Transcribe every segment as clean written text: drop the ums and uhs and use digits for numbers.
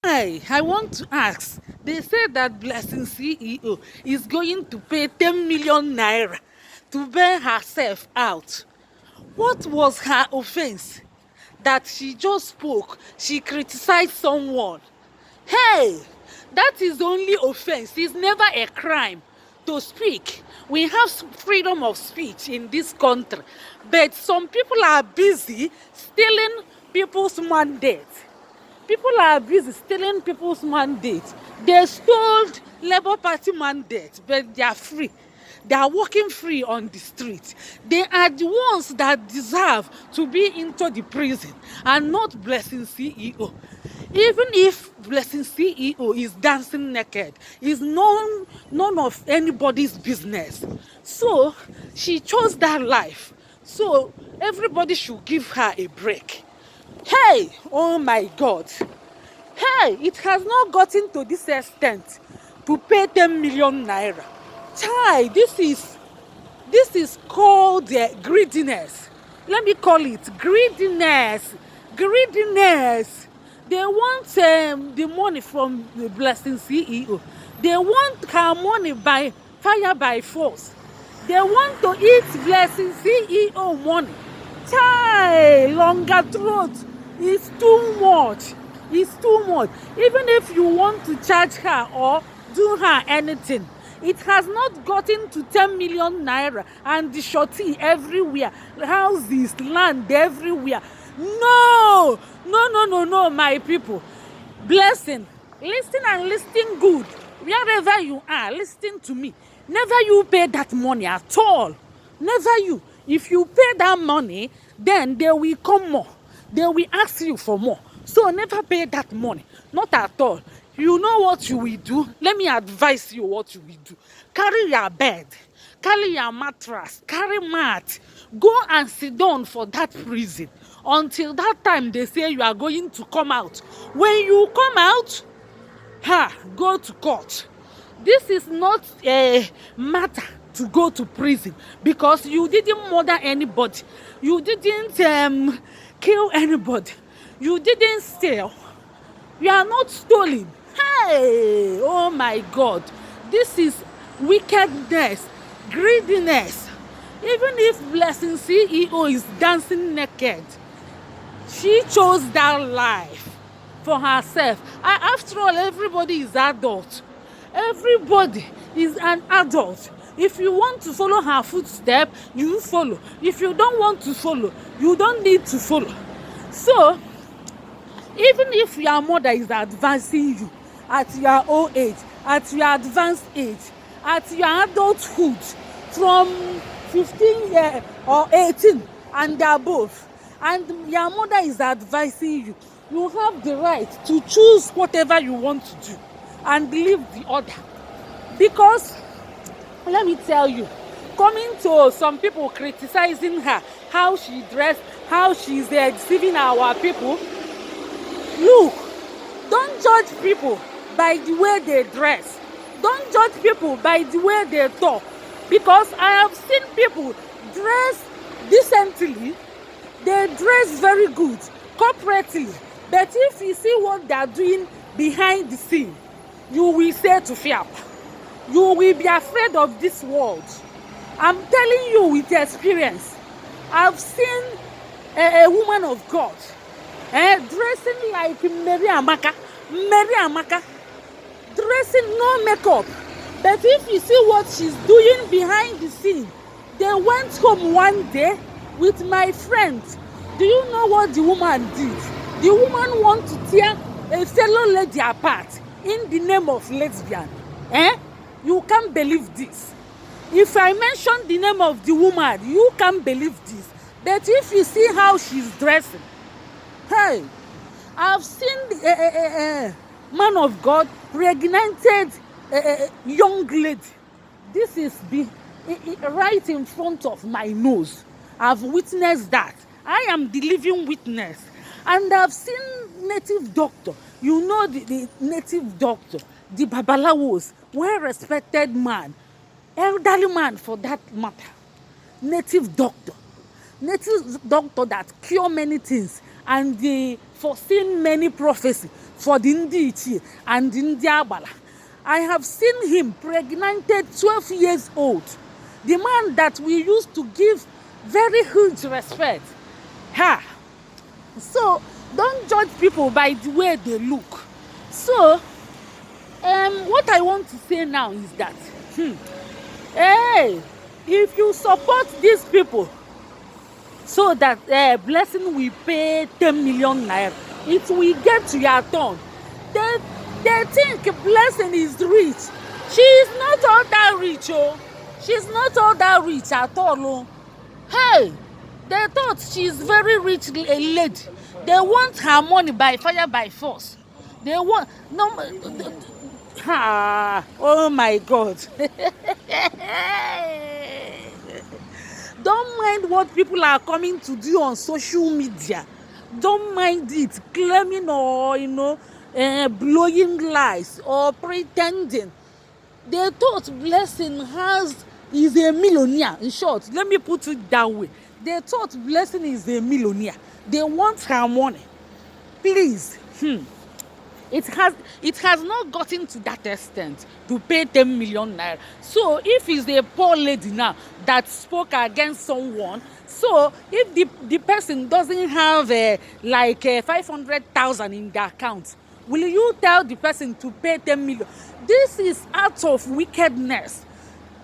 I want to ask. They say that Blessing CEO is going to pay 10 million naira to bail herself out. What was her offense? That she just spoke, she criticized someone. Hey, that is only offense. It's never a crime to speak. We have freedom of speech in this country, but some people are busy stealing people's mandate. People are busy stealing people's mandate. They stole Labour Party mandate, but they are free. They are walking free on the street. They are the ones that deserve to be into the prison and not Blessing CEO. Even if Blessing CEO is dancing naked, is none of anybody's business. So she chose that life. So everybody should give her a break. Hey, oh my God. Hey, it has not gotten to this extent to pay 10 million naira. Chai, this is called greediness. Let me call it greediness. Greediness. They want the money from the Blessing CEO. They want her money by fire, by force. They want to eat Blessing CEO money. Chai, longer throat is too much. It's too much. Even if you want to charge her or do her anything, it has not gotten to 10 million naira and the surety everywhere, houses, land everywhere. No, no, no, no, no, my people. Blessing, listen and listen good. Wherever you are, listen to me. Never you pay that money at all. Never you. If you pay that money, then they will come more. They will ask you for more. So never pay that money. Not at all. You know what you will do? Let me advise you what you will do. Carry your bed, carry your mattress, carry mat. Go and sit down for that prison until that time they say you are going to come out. When you come out, ha, go to court. This is not a matter to go to prison because you didn't murder anybody. You didn't kill anybody. You didn't steal. You are not stolen. Hey, oh my God. This is wickedness, greediness. Even if Blessing CEO is dancing naked, she chose that life for herself. After all, everybody is adult. Everybody is an adult. If you want to follow her footstep, you follow. If you don't want to follow, you don't need to follow. So, even if your mother is advising you at your old age, at your advanced age, at your adulthood, from 15 year or 18 and above, and your mother is advising you, you have the right to choose whatever you want to do and leave the other. Because let me tell you, coming to some people criticizing her, how she dressed, how she's deceiving our people. Look, don't judge people by the way they dress. Don't judge people by the way they talk. Because I have seen people dress decently, they dress very good, corporately. But if you see what they are doing behind the scene, you will say to fear. You will be afraid of this world. I'm telling you with experience. I've seen a woman of God dressing like Mary Amaka. Mary Amaka. Dressing, no makeup. But if you see what she's doing behind the scene, they went home one day with my friend. Do you know what the woman did? The woman want to tear a fellow lady apart in the name of lesbian. Eh? You can't believe this. If I mention the name of the woman, you can't believe this. But if you see how she's dressing, hey, I've seen a man of God pregnanted a young lady. This is be right in front of my nose. I've witnessed that. I am the living witness. And I've seen native doctor. You know the native doctor, the Babalawos, well-respected man, elderly man for that matter, native doctor. Native doctor that cure many things and they foreseen many prophecy. for the ndị ichie and ndị agbala. I have seen him pregnanted 12 years old. The man that we used to give very huge respect. Ha! So don't judge people by the way they look. So what I want to say now is that, hey, if you support these people so that Blessing will pay 10 million naira, it will get to your turn. They think Blessing is rich. She is not all that rich, oh. She's not all that rich at all, oh. Hey, they thought she's very rich, a lady. They want her money by fire, by force. They want no. Ah, oh my God. Don't mind what people are coming to do on social media. Don't mind it, claiming or blowing lies or pretending. They thought Blessing has is a millionaire. In short, let me put it that way. They thought Blessing is a millionaire. They want her money. Please. It has not gotten to that extent to pay 10 million naira. So if it's a poor lady now that spoke against someone, so if the person doesn't have like 500,000 in the account, will you tell the person to pay 10 million? This is out of wickedness.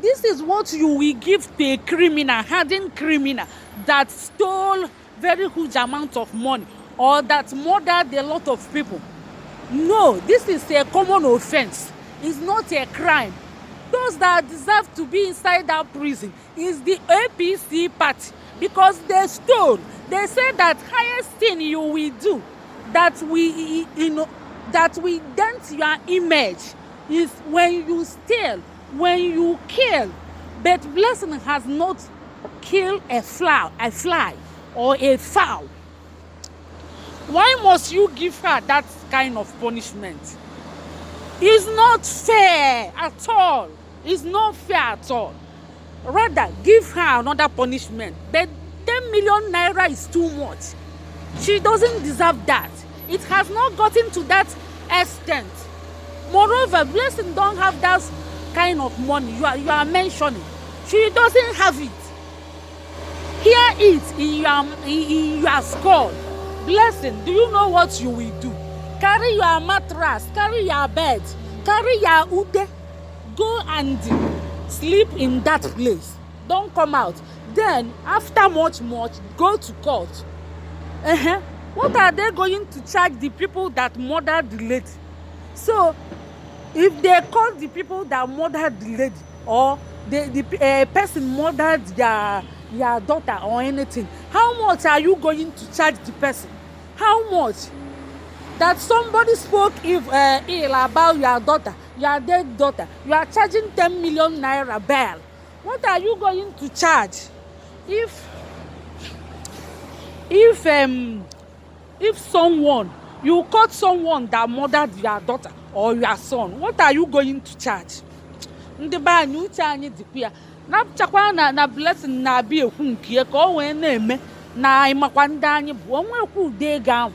This is what you will give to a criminal, hardened criminal that stole very huge amount of money or that murdered a lot of people. No, this is a common offense. It's not a crime. Those that deserve to be inside that prison is the APC party, because they stole. They say that highest thing you will do that we, you know, that we dent your image is when you steal, when you kill. But Blessing has not killed a fly or a fowl. Why must you give her that kind of punishment? It's not fair at all. It's not fair at all. Rather, give her another punishment. But 10 million naira is too much. She doesn't deserve that. It has not gotten to that extent. Moreover, Blessing don't have that kind of money you are mentioning. She doesn't have it. Hear it in your skull. Blessing, do you know what you will do? Carry your mattress, carry your bed, carry your ute, go and sleep in that place. Don't come out. Then after much much, go to court. What are they going to charge the people that murdered the lady? So if they call the people that murdered the lady, or the person murdered their daughter or anything, how much are you going to charge the person? How much? That somebody spoke if, ill about your daughter, your dead daughter, you are charging 10 million naira bail. What are you going to charge if someone, you caught someone that murdered your daughter or your son? What are you going to charge? Ndị be anyị, uche anyị dịkwa ya napụchakwa na Blessing na-abịa ekwu nke ya ka ọ wee na-eme na anyị makwa ndị anyị bụ onwekwa ụdị ego ahụ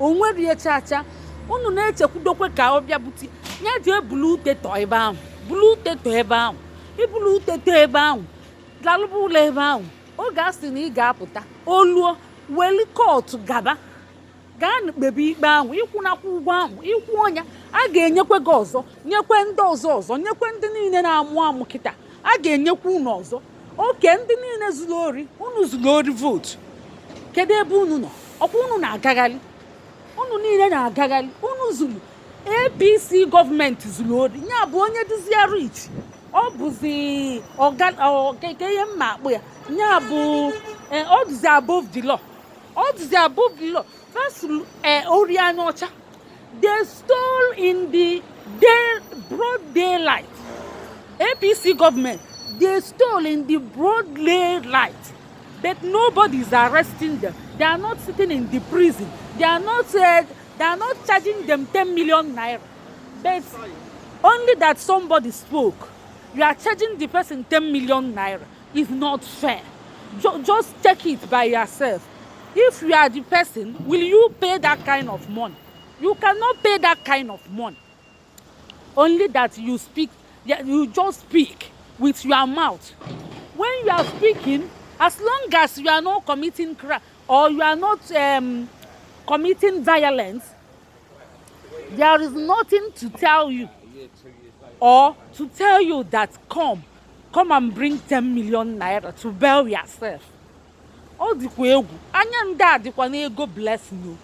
onwere ya chacha. Unu na-echekwudokwe ka ọ bịa bute ya ji ebulu ute tọọ ebe ahụ, bulu ute tọọ ebe ahụ, ibulu ute tọọ ebe ahụ, lalụba ụlọ ebe ahụ. Oge a sị na ị ga-apụta oluo weli court gaba, gaa kpebe ikpe ahụ, ịkwụnakwa ụgwọ ahụ, ịkwụ ọnya a ga-enyekwe gị ọzọ, nyekwe ndị ọzọ ọzọ, nyekwe ndị niile na-amụ amụ kịta, a ga-enyekwa unu ọzọ. Oke ndị niile zuru ori, unu zuru ori vote, kedu ebe unu nọ? Ọkwa unu na-agagharị, unu niile na-agagharị. Unu zuru, APC gọọmenti zuru ori. Ya bụ onye dịzia rich, ọ bụzi ọga ọkeke ihe mma akpụ ya, ya bụ ọ dịzi above the law, ọ dịzi above the law. First ori anya ọcha, they stole in the day, broad daylight. APC government, they stole in the broad daylight, but nobody is arresting them. They are not sitting in the prison. They are not charging them 10 million naira. But only that somebody spoke, you are charging the person 10 million naira. Is not fair. Just check it by yourself. If you are the person, will you pay that kind of money? You cannot pay that kind of money. Only that you speak, yeah, you just speak with your mouth. When you are speaking, as long as you are not committing crime or you are not committing violence, there is nothing to tell you or to tell you that come and bring 10 million naira to bail yourself. Ọ dịkwa egwu. Anya ndị a dịkwa n'ego Blessing o.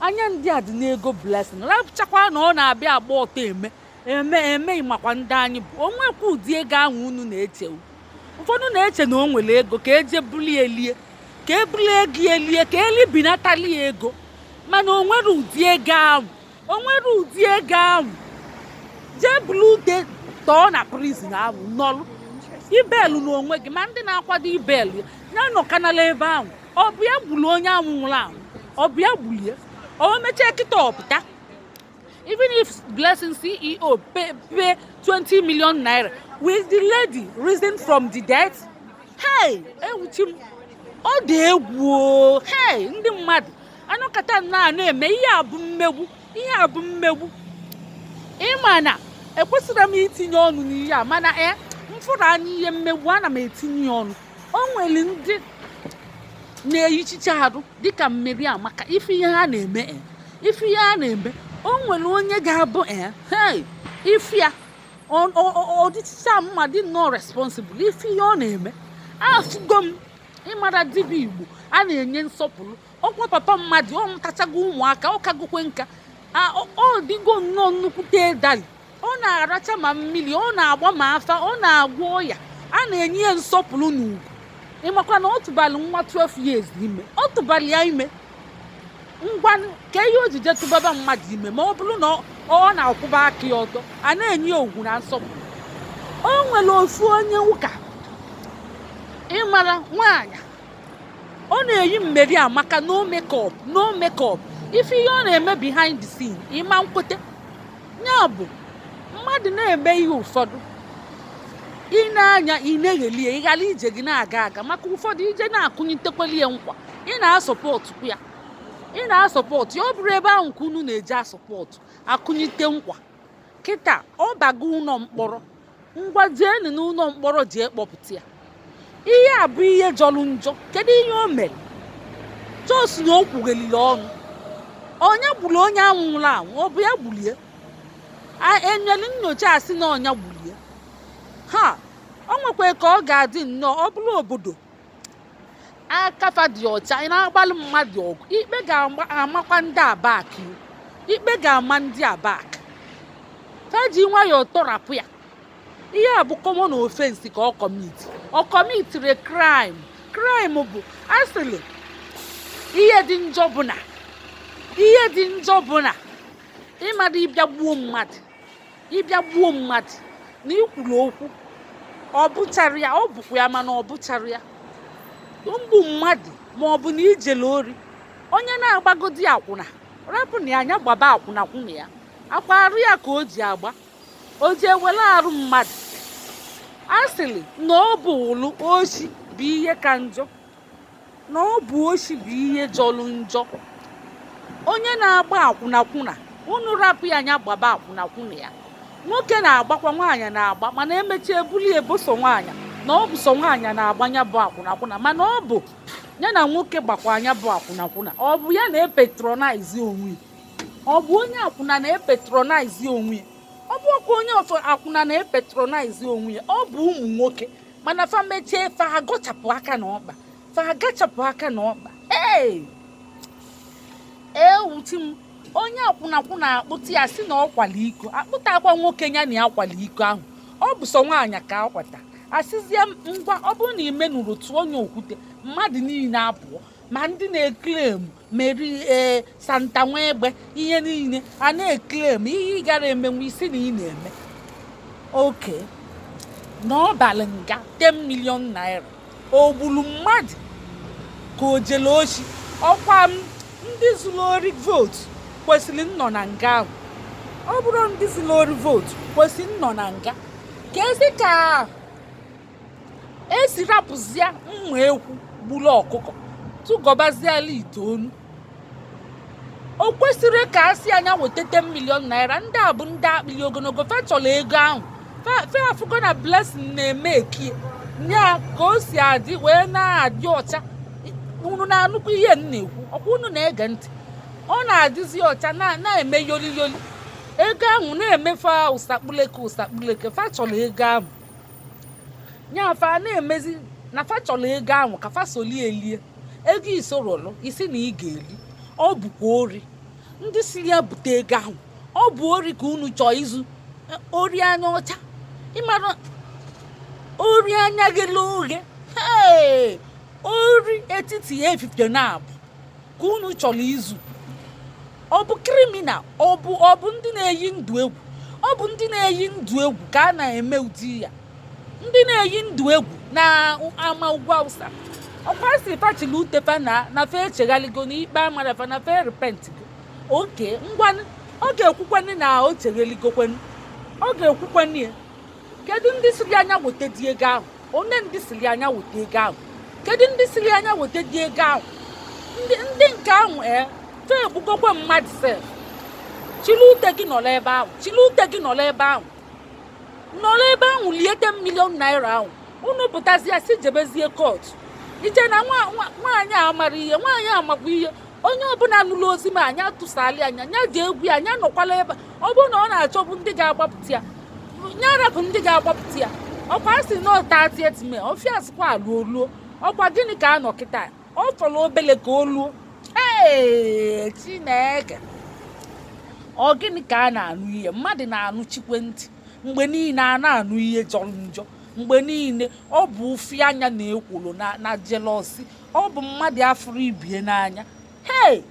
Anya ndị a dị n'ego Blessing. Rapụchakwa na ọ na-abịa agba ọtọ eme eme eme. Makwa ndị anyị bụ onwekwa ụdị ego ahụ unu na-eche o. Ụfọdụ na-eche na o nwere ego ka eje bulie elie, ka ebulie ego elie, ka elibinatali ya ego, mana o nwere ụdị ego ahụ, o nwere ụdị ego ahụ. Jee bulu ute tọọ na prison ahụ nọlụ ibelu n'onwe gị. Ma ndị na-akwado ibelu ya nọkanala ebe ahụ. Ọ bụ ya gburu onye ahụ nwụrụ anwụ? Ọ bụ ya gbulie? O mechaa kịta ọpụta. Even if Blessing CEO pay 20 million naira, will the lady risen from the death? Hey, ewuchi m, ọ dị egwu o. Hey, ndị mmadụ anọkọta nnọọ na-eme ihe a bụ mmegbu, ihe a bụ mmegbu. Ịma na ekwesịrị m itinye ọnụ n'ihe a, mana e mfụrụ anya ihe mmegbu, ana m etinye ọnụ. O nwere ndị na-eyichicha arụ dịka mmeri a maka ife ihe ha na-eme, ife ihe ha na-eme. O nwere onye ga-abụ hey, ife ya ọ dịchicha mma, dị nnọọ responsible. Ife ihe ọ na-eme, afụgo m. Ịmara dibịa Igbo a na-enye nsọpụrụ, ọkwa papa mmadụ, ọ mụtachago ụmụaka, ọ kagokwe nka, ọ dịgo nnọọ nnukwute edali. Ọ na-aracha ma mmiri, ọ na-agba ma afa, ọ na-agwọ ọya, a na-enye ya nsọpụrụ na ugwu. Ịmakwa na ọ tụbalị nwa 12 years ime? Ọ tụbalị ya ime. Ngwa, ka ihe o ji je tụbaba mmadụ ime, ma ọ bụrụ na ọ na-akwụba aka ya ọtọ, a na-enye ya ugwu na nsọpụrụ. O nwere ofu onye ụka, ịmara nwaanyị, ọ na-eyi mmeri amaka, no makeup, no makeup. Ife ihe ọ na-eme behind the scene, ịma nkwete ya bụ mmadụ na-eme ihe ụfọdụ. Ị na-anya, ị na-eghelie, ị ghara ije gị na-aga aga, maka ụfọdụ ije na-akụnyitekwali ya nkwa. Ị na-asọpọtụ ya, ị na-asọpọtụ ya. Ọ bụrụ ebe ahụ nke unu na-eji asọpọtụ akụnyite nkwa, kịta ọ bago ụlọ mkpọrọ. Ngwa, jeenu n'ụlọ mkpọrọ jee kpọpụta ya. Ihe a bụ ihe jọrọ njọ. Kedu ihe o mere? Jos na o kwugheliri ọnụ. Onye gburu onye ahụ nwụrụ anwụ? Ọ bụ ya gbulie? Enyere nyocha asị na ọnya gbulie ha. O nwekwa ka ọ ga-adị nnọọ. Ọ bụrụ obodo akafa dị ọcha, ị na-agbalị mmadụ ọgụ, ikpe ga-amakwa ndị abak, ikpe ga-ama ndị abak. Fa ji nwayọọ tọrapụ ya. Ihe a bụ common offense ka ọ commit. Ọ commitiri crime. Crime bụ asịrị. Ihe dị njọ bụ na, ihe dị njọ bụ na ịmara ịbịa gbuo mmadụ, ịbịa gbuo mmadụ na ikwuru okwu. Ọ bụchara ya, ọ bụkwa ya, mana ọ bụchara ya mgbu mmadụ, ma ọ bụ na ijele ori. Onye na-agbagodi akwụna, rapụ na ya anya gbaba akwụna kwụna ya akwa arụ ya ka o ji agba, o ji ewere arụ mmadụ. A sịrị na ọ bụ ụlụ oshi bụ ihe ka njọ, na ọ bụ oshi bụ ihe jọrọ njọ. Onye na-agba akwụnakwụna, unu rapụ ya anya gbaba akwụnakwụna ya. Nwoke na-agbakwa, nwaanyị na-agba, mana emechaa ebuli eboso nwaanyị na ọ bụ sọ nwaanyị na-agba ya bụ akwụnakwụna, mana ọ bụ ya na nwoke gbakwa anya bụ akwụnakwụna. Ọ bụ ya na-epatronize onwe ya? Ọ bụ onye akwụna na-epatronize onwe ya? Ọ bụ ọkwa onye ọfọ akwụna na-epatronize onwe ya? Ọ bụ ụmụ nwoke, mana fa mechie, fa agọchapụ aka na ọkpa, fa agachapụ aka na ọkpa. Ee, ewuchi m. Onye akwụnakwụna akpụta ya si na ọ kwala iko, akpụta akwa nwoke ya na ya kwala iko ahụ. Ọ bụ sọ nwaanyị ka akwata. Asịzie ngwa, ọ bụrụ na ime nụrụ tụọ onye okwute, mmadụ niile apụọ, ma ndị na-eclaim meri ee santa nwa egbe, ihe niile a na-eclaim, ihe ị gara emenwu isi na ị na-eme oke na ọ balị nga 10 million naira. O gburu mmadụ ka o jele oshi? Ọkwa m ndị zuru ori vote kwesịrị nnọ na nga ahụ. Ọ bụrụ ndị zuru ori vote kwesịrị nnọ na nga, ka ezi ka esi rapụzia mma ekwu gburu ọkụkọ tụgọbaziala ite onu. O kwesịrị ka a sị anya weta 10 million naira. Ndị a bụ ndị akpịrị ogologo. Fa chọrọ ego ahụ. Fe afụgo na Blessing na-eme ekie nya ka o si adị wee na-adị ọcha. Unu na-anụkwa ihe m na-ekwu? Ọkwa unu na-ege ntị? Ọ na-adịzi ọcha, na-eme yoli yoli. Ego ahụ na-emefe ụsakpuleke ụsakpuleke. Fa chọrọ ego ahụ nya fa na-emezi na fa chọrọ ego ahụ ka fa soli elie ego. Isorolu isi na ị ga-eli. Ọ bụkwa ori. Ndị siri ya bute ego ahụ, ọ bụ ori ka unu chọọ izu. Ori anya ọcha, ịmara ori anya ghele oghe. Hey! Ori etiti efifie na-abụ ka unu chọrọ izu. Ọ bụ criminal. Ọ bụ ndị na-eyi ndụ egwu. Ọ bụ ndị na-eyi ndụ egwu ka a na-eme ụdị ya. Ndị na-eyi ndụ egwu na ama ugwu Awụsa, ọkwa si fachili utefa na fa echeghaligo na ikpe amara fa, na fa repentigo. Oke ngwanụ, ọ ga-ekwukwanụ na o chegheligokwanụ. Ọ ga-ekwukwanụ ya. Kedu ndị siri anya weta dị ego ahụ? Onye ndị siri anya weta ego ahụ? Kedu ndị siri anya weta dị ego ahụ? Ndị nke ahụ ee fe egbugokwa mmadụ sef. Chiri ute gị nọrọ ebe ahụ. Chiri ute gị nọrọ ebe ahụ, nọrọ ebe ahụ lie 10 million naira ahụ. Unu pụtazie si jebezie court. Ije na nwaanyị a mara ihe, nwaanyị a makwa ihe. Onye ọbụla nụrụ ozi ma anya tụsali anya nya ji egwu ya. Anya nọkwala ebe ọ bụrụ na ọ na-achọbụ ndị ga-agbapụta ya, nya rapụ ndị ga-agbapụta ya. Ọkwa a sị na ọ 30th May ọfịa alụọ oluo. Ọkwa gịnị ka a nọ kịta? Ọ fọrọ obele ka o luo. Ee, Chineke, ọ gịnị ka a na-anụ? Ihe mmadụ na-anụ chikwe ntị mgbe niile, a na-anụ ihe jọrọ njọ mgbe niile. Ọ bụ ụfị anya na ekworo na jealousy. Ọ bụ mmadụ afụrụ ibie n'anya. Hei!